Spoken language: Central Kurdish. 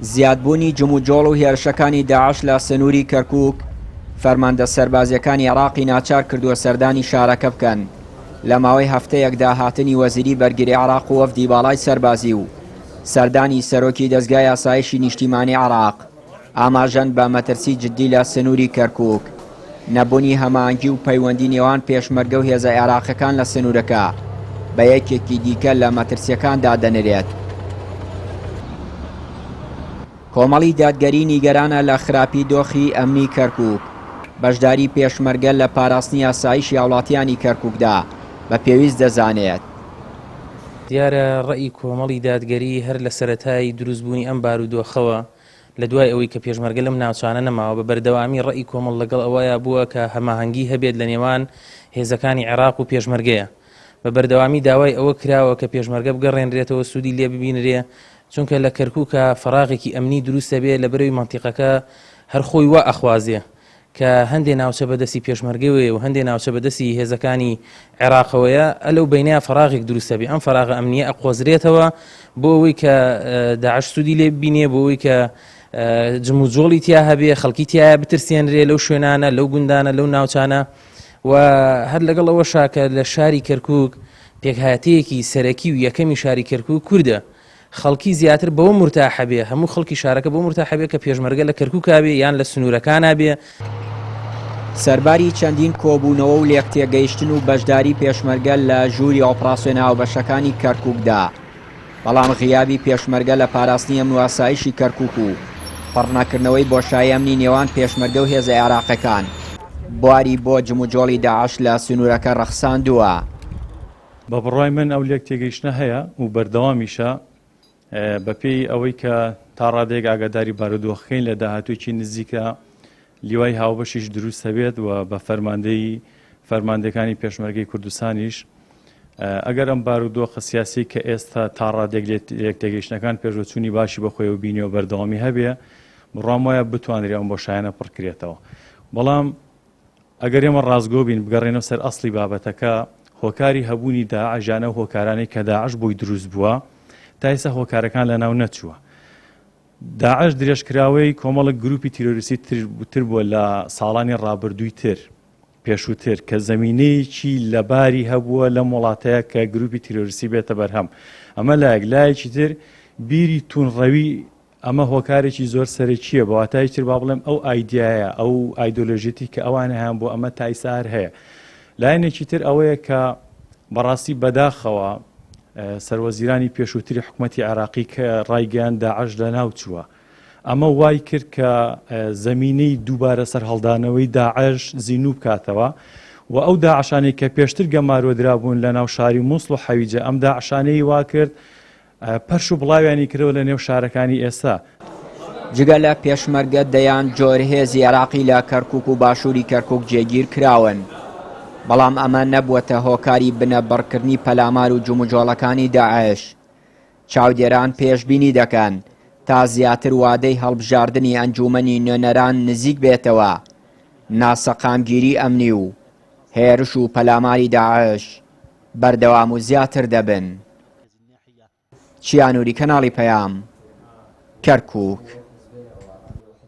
زیادبوونی جموجۆڵ و هێرشەکانی داعش لە سنووری کەرکووک، فەرماندە سەربازییەکانی عێراقی ناچار کردووە سەردانی شارەکە بکەن. لە ماوەی هەفتەیەکدا هاتنی وەزیری بەرگری عێراق و وەفدی باڵای سەربازی و سەردانی سەرۆکی دەزگای ئاسایشی نیشتیمانی عێراق ئاماژەن بە مەترسی جددی لە سنووری کەرکووک. نەبوونی هەماهەنگی و پەیوەندی نێوان پێشمەرگە و هێزە عێراقیەکان لە سنوورەکە بە یەکێکی دیکە لە مەترسیەکان دادەنرێت. کۆمەڵی دادگەری نیگەرانە لە خراپی دۆخی ئەمنی کەرکووک، بەشداری پێشمەرگە لە پاراستنی ئاسایشی هاوڵاتیانی کەرکووکدا بە پێویست دەزانێت. دیارە ڕەئی کۆمەڵی دادگەری هەر لە سەرەتای دروستبوونی ئەم بارودۆخەوە لە دوای ئەوەی کە پێشمەرگە لەم ناوچانە نەماوە بە بەردەوامی ڕەئی کۆمەڵ لەگەڵ ئەوەیا بووە کە هەماهەنگی هەبێت لە نێوان هێزەکانی عێراق و پێشمەرگەیە. بە بەردەوامی داوای ئەوە کراوە کە پێشمەرگە بگەڕێنرێتەوە سوودی لێ ببینرێ چونکە لە کەرکووکا فەراغێکی ئەمنی دروست دەبێ لەبەرئەوی مەنتیقەکە هەر خۆی وا ئەخوازێ کە هەندێ ناوچە بە دەستی پێشمەرگەوەیە و هەندێ ناوچە بە دەستی هێزەکانی عێراقەوەیە ئە لەو بەینەیا فەراغێک دروست دەبێ ئەم فەراغە ئەمنییە ئەقۆزرێتەوە بۆ ئەوەی کە داعش سوودی لێ ببینێ بۆ ئەوەی کە جموجۆڵی تیا هەبێ خەڵکی تیایا بترسێنرێ لەو شوێنانە لەو گوندانە لەو ناوچانە و هەر لەگەڵ ئەوەشا کە لە شاری کەرکووک پێکهاتەیەکی سەرەکی و یەکەمی شاری کەرکووک کوردە، خەڵکی زیاتر بەوە مورتاحە بێ، هەموو خەڵکی شارەکە بەوە مورتاحە بێ کە پێشمەرگە لە کەرکووکا بێ یان لە سنوورەکانا بێ. سەرباری چەندین کۆبوونەوە و لێکتێگەیشتن و بەشداری پێشمەرگە لە ژووری ئۆپراسیۆنە هاوبەشەکانی کەرکووکدا، بەڵام غیابی پێشمەرگە لە پاراستنی ئەمن و ئاسایشی کەرکوک و پڕنەکردنەوەی بۆشایی ئەمنی نێوان پێشمەرگە و هێزە عێراقیەکان بواری بۆ جموجۆڵی داعش لە سنورەکە ڕەخساندووە. بە بڕوای من ئەو لێکتێگەیشتنە هەیە و بەردەوامیشە، بەپێی ئەوەی کە تا ڕادەیەک ئاگاداری بارودۆخەکەین لە داهاتوویەکی نزیکە لیوای هاوبەشیش دروست هەبێت و بە فەرماندەیی فەرماندەکانی پێشمەرگەی کوردستانیش ئەگەر ئەم بارودۆخە سیاسی کە ئێستا تا ڕادێک لێکتێگەیشتنەکان پێشوەچوونی باشی بەخۆیەوە بینیەوە بەردەوامی هەبێ بڕوام وایە بتوانرێ ئەم بۆشایانە پڕکرێتەوە بەڵام ئەگەر ئێمە ڕاستگۆ بین بگەڕێنەوە سەر ئەسڵی بابەتەکە هۆکاری هەبوونی داعش یان ئەو هۆکارانەی کە داعش بۆی دروست بووە تا ئێستا هۆکارەکان لەناو نەچووە داعش درێژکراوەی کۆمەڵک گروپی تیرۆریستی تر بووە لە ساڵانی ڕابردووی تر پێشووتر کە زەمینەیەکی لەباری هەبووە لەم وڵاتەیە کە گروپی تیرۆریستی بێتە بەرهەم ئەمە لایەک لایەکی تر بیری تونڕەوی ئەمە هۆکارێکی زۆر سەرەکییە بە واتایەکی تر با بڵێم ئەو ئایدیایە ئەو ئایدۆلۆژیەتی کە ئەوان هەیان بۆ ئەمە تا ئیستا هەر هەیە لایەنێکی تر ئەوەیە کە بەڕاستی بەداخەوە سەروەزیرانی پێشووتری حکومەتی عێراقی کە ڕایگەیاند داعش لەناو چووە. ئەمە وای کرد کە زەمینەی دووبارە سەرهەڵدانەوەی داعش زیندوو بکاتەوە و ئەو داعشانەی کە پێشتر گەمارۆ درابوون لە ناو شاری موسڵ و حەویجە ئەم داعشانەی وا کرد پەرش و بڵاویانی کردەوە لە نێو شارەکانی ئێستا. جگە لە پێشمەرگە دەیان جۆر هێزی عێراقی لە کەرکوک و باشووری کەرکوک جێگیر کراون، بەڵام ئەمە نەبووەتە هۆکاری بنەبڕکردنی پەلامار و جموجۆڵەکانی داعش. چاودێران پێشبینی دەکەن تا زیاتر وادەی هەڵبژاردنی ئەنجوومەنی نوێنەران نزیک بێتەوە، ناسەقامگیری ئەمنی و هێرش و پەلاماری داعش بەردەوام و زیاتر دەبن. چیا نوری کەناڵی پەیام، کەرکوک.